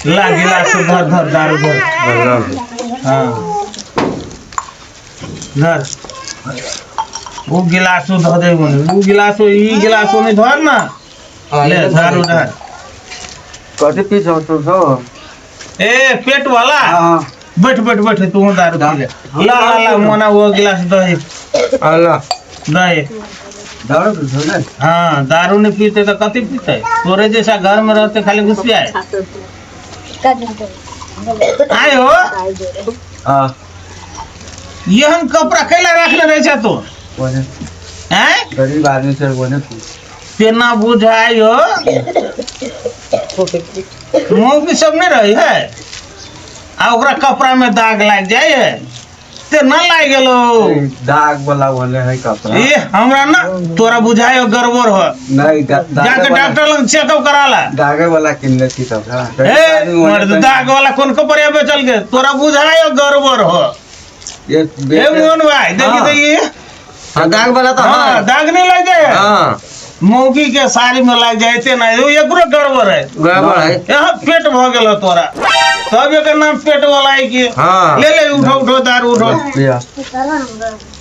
ला गिलास धर धर दारू धर। हाँ धर वो गिलासो धर दे, वो गिलासो ई गिलासो नहीं धर ना। ले दारू धर। कथी पी छौ तू सब? ए पेट वाला। हाँ। बैठ बैठ बैठ, तू दारू पी ले। ला ला ला मोना वो गिलास दही। अल्लाह दही। दारू पी छौ ने? हाँ दारू नहीं पीते तो कथी पीते? तोरे जैसा घर में रहते खाली घुसी आए आए हो। हाँ। ये हम कपड़ा कैला रखले रहे छे तू? ओने। हैं? गरीब आदमी से ओने पूछ। केना बुझाई हो? मौगी सब नहीं रही है आ ओकरा कपड़ा में दाग लाग जाए है ते न लाग गेलो। दाग वाला बोले है कपड़ा। ए हमरा ना तोरा बुझाई हो गड़बड़ हो। नहीं जाके डॉक्टर लग चेकअप करा ला। दागे वाला किनले थी कपड़ा। ए मर्द दाग वाला कौन कपड़ा बेचल के तोरा बुझाई हो गड़बड़ हो। ये ए मोहन भाई देखी हाँ। तो ये हाँ दाग वाला तो हाँ हाँ। दाग नहीं लग जाए। हाँ मौगी के साड़ी में लाग जाते ना एकरो गड़बड़ है। गड़बड़ है। यहाँ पेट भ गेल तोरा तब एकर नाम पेट वाला है कि। हाँ। ले ले उठो उठो दारू उठो।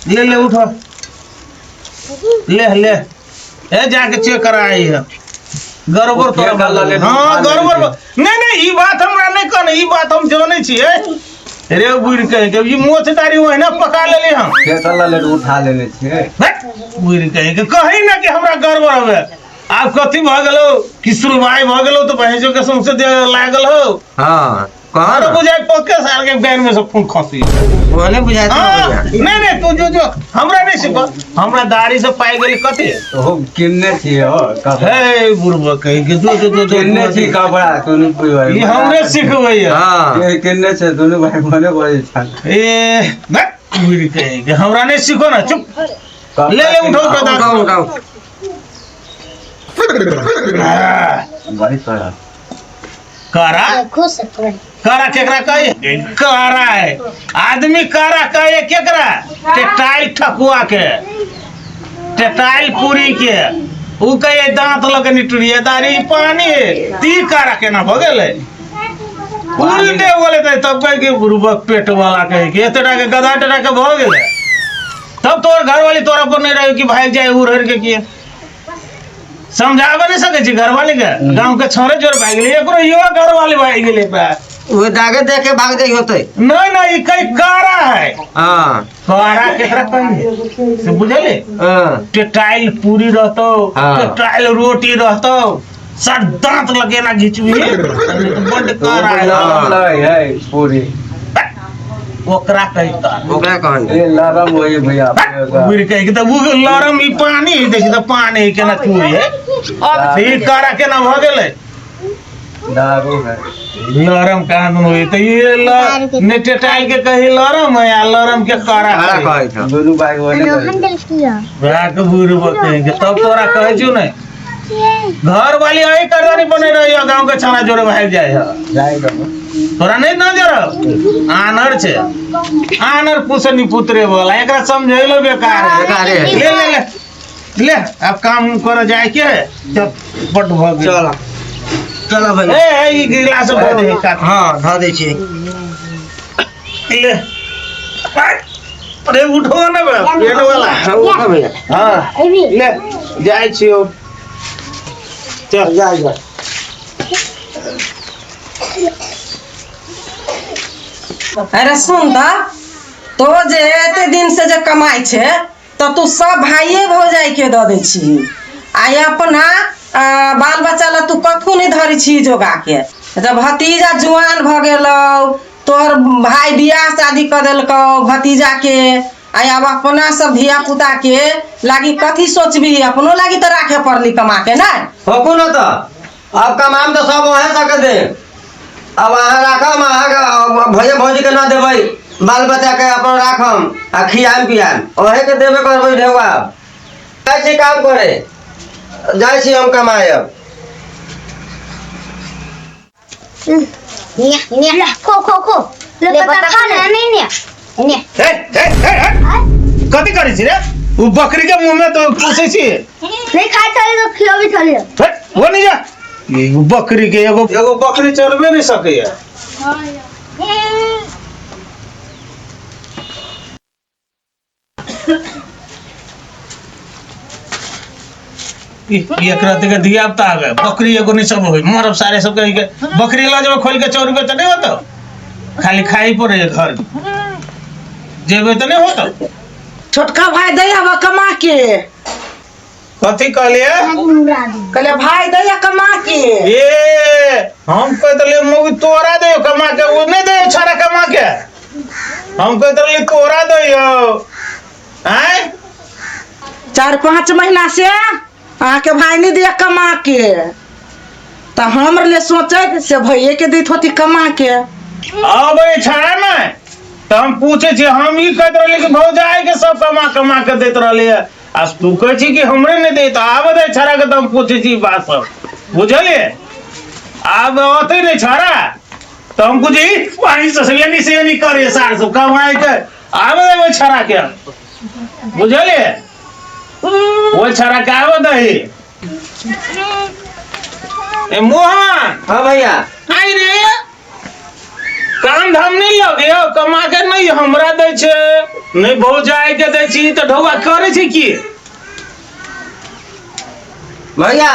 ले ले उठो ले ले ए जाके चेक कराई है गड़बड़ तोरा। हाँ गड़बड़ नहीं नहीं ई बात हमरा नहीं कहने, ई बात हम जानै छियै रे बुढ़ कहे के ई मोछ दाढ़ी ओहिना पका लेली हम। उठा लेने छियै बुढ़ कहे के कही ना कि हमरा गड़बड़ हवे। आब कथी भ गेलो कि सुलभाई भ गेलो तो भैंसो के सौंसे दे लागल हो। हाँ कहाँ अरे बुझाई पक्के साल के बैन में से खून खसी ओने बुझाई। हाँ नहीं नहीं तू जो जो हमरा नहीं सिख हमरा दाढ़ी से पाई गेली कथी तो हम किनने छियै हो कपड़ा। हे बुढ़बा कहे के जो जो जो किनने छी कपड़ा दुनू भाई। ई हमरे सिखबै है। हाँ ये किनने छै दुनू भाई मने बजै छल। ए बुढ़ कहे के हमरा नहीं सिखो ना चुप। ले ले उठो उठो दारू उठाओ उठाओ। बड़ी कड़ा करा करा केकरा कहे करा है आदमी करा कहे केकरा टेटाइल ठकुआ के टेटाइल पूरी के उ कहे दांत लगे निटुरिया दाढ़ी पानी है ती करा केना भ गेलै उल्टे बोले तब कहे कि बुढ़बक पेट वाला कहे कि एते टा के गधा टेटा के भ गेलै तब तोर घरवाली तोरा पर नहीं रहे कि भाग जाए उड़ के किए समझाबे नहीं सके छी घरवाली के। गांव के छोरे जोर भाग गेलै एकरो इहो घरवाली भाग गेलै बा। वो दागे देख के भाग जाइ होते। नहीं नहीं ई कई कारा है। हाँ कारा केकरा कही से बुझले? हाँ टेटाइल पूरी रहतो। हाँ। टेटाइल रोटी रहतो सर दांत लगे ना घिचबी बड्ड कारा है। लरम लगे है पूरी ओकरा कही कारा। ओकरा कहन ए लरम होई भैया। बुढ़ कही के त उ लरम ई पानी है देखी त पानी केना चूई है ई कारा केना भ गेलै दारू है लरम कहाँ दुनू होई त ये ल ने टेटाइल के कही लरम है आ लरम के कारा कारा कही। कहै छ दुनू भाई ओने भए के बुढ़ बके के तब तोरा कहै छु ने घर वाली अही करदानी बने रही है गांव के छाना जोरे भाग जाए है जाए तोरा नहीं नजर आनर छे आनर पुसनी पुत्रे वाला एकरा समझैलो बेकार है। बेकार है। ले ले ले ले अब काम कर जाए के चल बड भ गेल। चल चल भैया। ए ए ई गिलास भर दे काट। हाँ धऽ दै छियै। ले अरे उठो ना बे पेट वाला। हाँ उठो भैया। हाँ ले जाय छियो चल जा जा। अरे सुन त तो जे एते दिन से जे कमाइ छै त तू सब भाइये भौजाइ के दऽ दै छी आ अपना बाल बच्चा ला तू कथू नहीं धरै छी जोगा के। जब भतीजा जुआन भऽ गेलौ तोहर भाई बियाह शादी कऽ देलकौ भतीजा के आ आब अपना सब धिया पुता के लागी कथी सोचबी? अपनो लागी तऽ राखे पड़ली कमा के ना। होकू न तऽ अब कमाम तऽ सब वहें सके दे। अब अहाँ राखम अहाँ भैया भौजी के ना देबै बाल बच्चा के अपन राखम आ खियाम पियाम ओहे के देबे करबै ढेउआ। जाइ छी काम करे जाइ छी हम कमाए अब। खो खो खो ले पता खा ले नहीं नहीं नहीं। हे हे हे कथी करै छी रे? उ बकरी के मुंह में तो पोसै छी। नहीं खाए चले तो खिलाबी चले। हे वो नहीं जा एगो बकरी के एगो एगो बकरी चलबे नहीं सकैया। एकरा के धिया पुता आगे बकरी एगो नहीं सब होई मरब सारे सब कही के बकरी ला जेबे खोल के चोरबे त नहीं होतो, खाली खाई पड़े घर जेबे त नहीं होतो। छोटका भाई दैया कमा के। कथी कहलिए? कहले भाई दैया कमा के। ए हम कह दले मुगी तोरा दे कमा के, वो नहीं दे छाड़ा कमा के, हम कह दले तोरा दे आय। 4-5 महीना से अहाँके भाई नहीं दिया कमा के, तो हम ले सोचे से भैये के दैत होती कमा के। अब छाड़ा ना तो हम पूछे छी, हम ई कहत रहली कि भौजाई के सब कमा कमा के दैत रहली है, आ तू कहै छी कि हमरे नहीं दैत। आब दे छाड़ा के तो हम पूछे छी बात सब, बुझलिए? आब अतै नहीं छाड़ा तो हम पूछे पानी से यानी से यानी करे सार सब कमाई के। आब दे ओइ छाड़ा के, बुझलिए? ओइ छाड़ा के आब दही। ए मोहन। हाँ भैया। आई रे काम धाम नहीं लगे हो, कमा के नहीं हमरा दै छे नहीं भौजाई के दै छी तो ढौआ करे छी की? भैया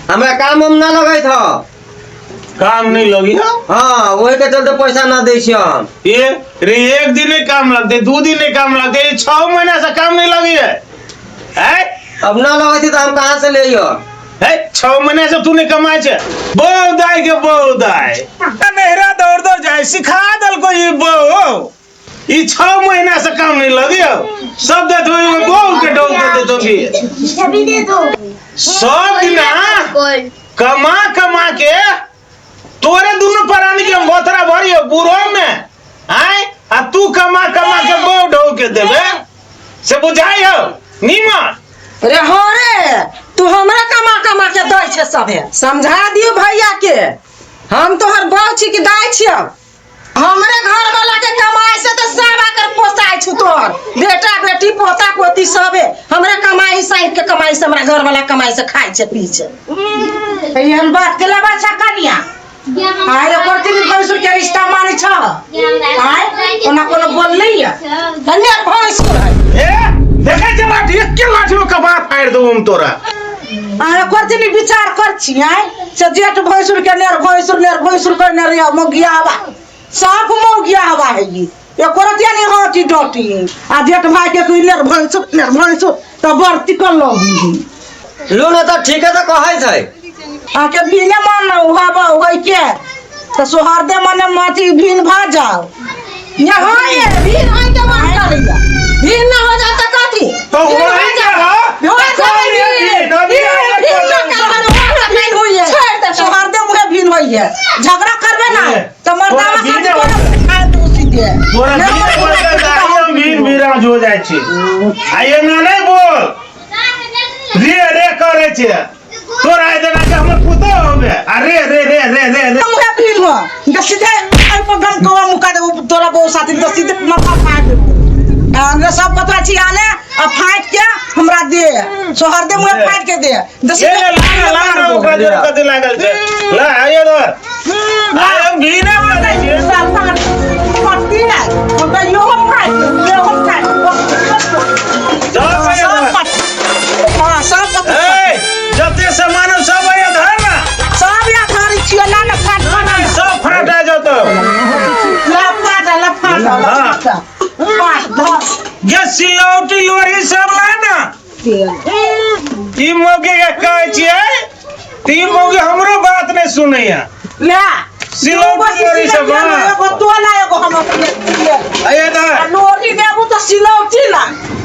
हमरा काम उम ना लगैत हो। काम नहीं लगी हो? हाँ वही के चलते पैसा ना दै छी हम। ए रे एक दिन नहीं काम लगते, 2 दिन नहीं काम लगते, 6 महीना से काम नहीं लगी है। है अब ना लगैत तो हम कहाँ से ले हो? है 6 महीना से तू नहीं कमाए छे। बहु दाई के बहु दाई नहरा दौड़ दौड़ जाए सिखा दल को ये बहु, ई 6 महीना से काम नहीं लगी हो, सब दे दो बहु के डोल के दे दो सभी दे दो सब दिन कमा कमा के तोरे दोनों प्राणी के बोतरा भरी हो बूढ़ो में आए, आ तू कमा कमा के बहु ढो के देबे से बुझाई हो नीमन। रे हो रे तू हमरा कमा कमा के दै छे सबे, समझा दियो भैया के। हम तोहर बहू छी कि दाय छियौ? हमरे घर वाला के कमाई से तो सब आकर पोसाई छु तोहर बेटा बेटी पोता पोती सबे हमरे कमाई साइड के कमाई से हमरा घर वाला कमाई से खाई छे पी छे। एहन बात के लेबा छा कनिया? आय ओकर तीन भैंसुर के रिश्ता मानै छ? आय ओना कोनो बोललै या कनिया भैंसुर है। ए देखै छै लाठी एके लाठी में कबार फाड़ि देबौ हम तोरा। आय ओकर तीन विचार कर छी आय से जेठ भैंसुर के नेर भैंसुर नेर भैंसुर के नेर या मगिया हवा साफ मौगिया हवा है ई एको रतिया नहीं हटी डटी। आ जेठ भाई के कोई नेर भैंसुर तो बड़ तिकल लगी। लू ना तो ठीक है तो कहै छै आके भीने मन हवा होई के तो सोहरदे मने माटी भीन भा जाओ। यहाँ ये भीन होई के मन करैया, भीन ना हो जाता कथी तो होई के हो सोहरदे मुहे भीन होई है। झगड़ा करबे ना तो मर्दावा खातिर खाए तू सीधे तोरा भीन भीराज हो जाइ छी। आ एना नहीं बोल रे रे करे छे तोरा जेना के हमर पुतोह होबे आ रे रे रे रे रे रे मुहे भीन हो त सीधे एहि पर गम कवा मुका देबो तोरा बहु साथी त सीधे माथा फाड़ देबो। हमरा सब कपड़ा छी आने आ फाट के हमरा दे सोहरदे मुहे फाट के दे त सीधे ला ला ओकरा जोर कथी लागल छै ला आइयो धर आ हम भीने बोलै छी फटती ना हमरा यो फाट यो फाट हां सब ए जते सामान सब आइयो धर ना सब या धरी छियो ला ना फाट ना सब फाट आ जतो ला फाट ला फाट ला फाट धर ये सिलौटी लोरी सब ला ना। ई मौके के कहै छियै ती मौके हमरो बात नहीं सुनैया। ले सिलौटी लोरी सब एगो तोला एगो हम अपने आइयो धर लोरी देबू तो सिलौटी ला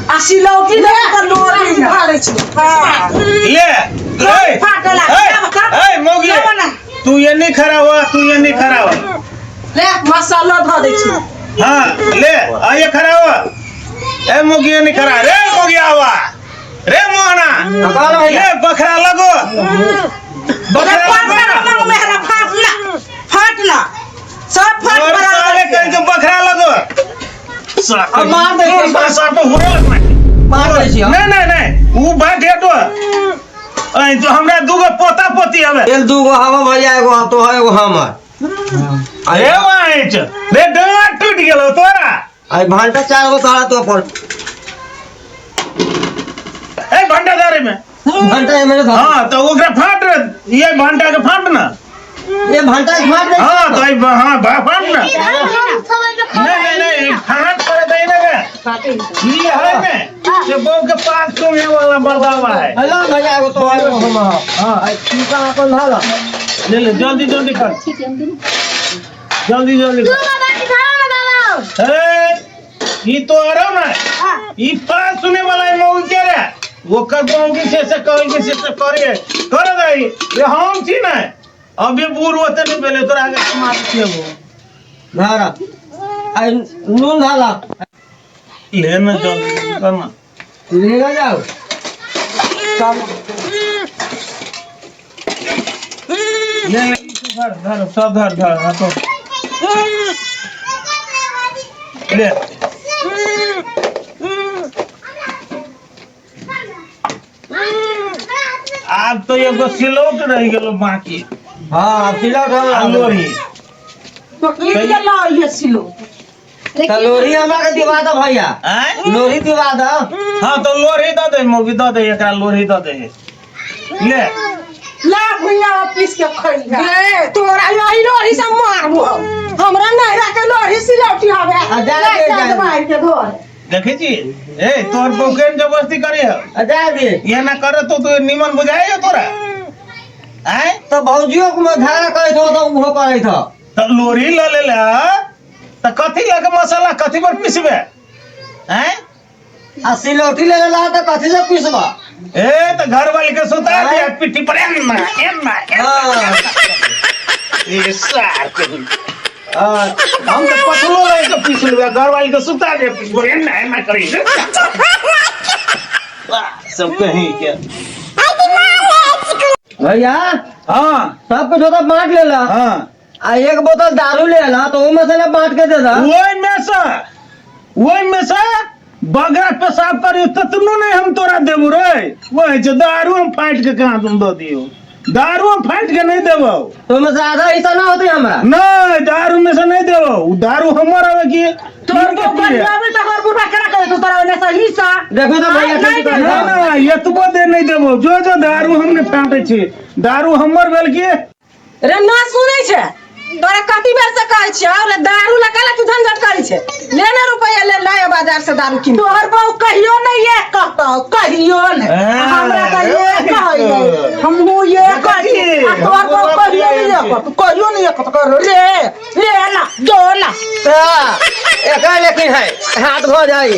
आ सिलौटी देबू तो लोरी धरै छी। हां ले ए फाटला ए मौगी तू ये नहीं खड़ा हुआ, तू ये नहीं खड़ा हुआ। ले मसाला धर दै छी। हां ले आइए खड़ा हुआ। ए मौगी ये नहीं खड़ा रे मौगी आवा रे मोहना ले बखरा लगो बखरा लगो मेहरा फाट ना फाट ना सब फाट बराबर कह के बखरा लगो। अब मार दे साफ हुए लगना मार दै छी। नहीं नहीं नहीं उ बात हेटो ऐ तो हमरा दूगो पोता पोती हवे। तेल दूगो हवा भैया, एगो तो है एगो हमर। अरे वाइच रे, डाँट टूट गेलो तोरा। आई भंटा चार गो तोरा तो पर। ए भंटा दारे में। भंटा मेरे धर। हाँ तो ओकरा फाट रे, ये भंटा के फाट ना। ये भंटा के फाट दे। हाँ तो हाँ फाट ना। नहीं नहीं नहीं, फाट पर दे ना के ये है ने से बहू के पास सुने वाला बर्दावा है। हेलो भैया, एगो तो है एगो हमर। हाँ आई टीका अपन धाला। ले ले, जल्दी जल्दी कर, जल्दी जल्दी कर। ए ई तो आरो ना ई पास सुने वाला है मऊ के रे, ओकर बहू के से से कहे के से से करे कर दई ये हम छी ना। अभी बूढ़ होते नहीं पहले तोरा आगे कमा के वो धारा आई नून धाला। ले ना जल्दी करना। ले ना जाओ। ले ले, ई तू धर धर सब धर धर। हाँ तो ले आब तो एगो सिलौट रह गेलो बाकी। हाँ अब सिलौट आ हम लोरी। तो ई के लइए सिलो। तो लोरी हमरा के दिवा दो भैया। आँय? लोरी दिवा दो। हाँ तो लोरी दऽ दे मौगी, दऽ दे एकरा लोरी दऽ दे। ले ला भैया पीस के खइहा। रे तोरा यही लोरी से मारबो हम। हमरा नैहरा के लोरी सिलौटी हवे। आ जा दे, जा दे। भाई के घर देखै छी ए तोहर बौकेन जबरदस्ती करे हो। आ जा दे। ये ना करे तो तू निमन बुझाए तोरा। आँय? तो भौजियो के धारा करे थो तो उहो करे थो। तो लोरी ल ले ला त कथी लगे मसाला कथी पर पिसबे? आँय? आ सिलौटी ले ला तो कथी से पिसबा? ए त घर वाले के सुता दिया पिट्ठी पर एन्ना एन्ना एन्ना। हाँ। ए सार के हाँ। हम तो पसलो रहे के पीस लेबे, घर वाले के सुता दिया पिट्ठी पर एन्ना एन्ना करी। वाह, सब कहीं के भैया हाँ सब कुछ होता बांट लेला। हाँ आ एक बोतल दारू ले ला तो वो मसाला बांट के दे दा। ओहि में से बगरा पेशाब करी ततनो नहीं हम तोरा देबू रे। वही जो दारू हम फाटि के कहाँ तुम दऽ दियो, दारू हम फाटि के नहीं देबौ। तो में से आधा हिस्सा ना होते हमरा। नहीं दारू में से नहीं देबौ, दारू हमर हवे की तोर तोर के पिए। बरियावे तो हर बुढ़ा करा करे तो तोरा ओने से हिस्सा। देखो तो भैया नहीं कैसे ना करे। ना एतबो दे नहीं देबौ, जो जो दारू हमने फाटे छी दारू हमर भेल की। रे ना सुनै छै तोरा कति बेर से कहै छियौ रे दारू ला काला तू झंझट करै छै, ले ना रुपैया ले लाय बाजार से दारू किन। तोहर बहू कहियो नहीं ये कहतौ, कहियो नहीं। हमरा त ये कहै हमहू ये कहै, आ तोहर बहू कहियो नहीं ये कहतौ, कहियो नहीं ये कहतौ। रे ले ना जो ना तो एकरा लेकिन है हाथ धो जाई।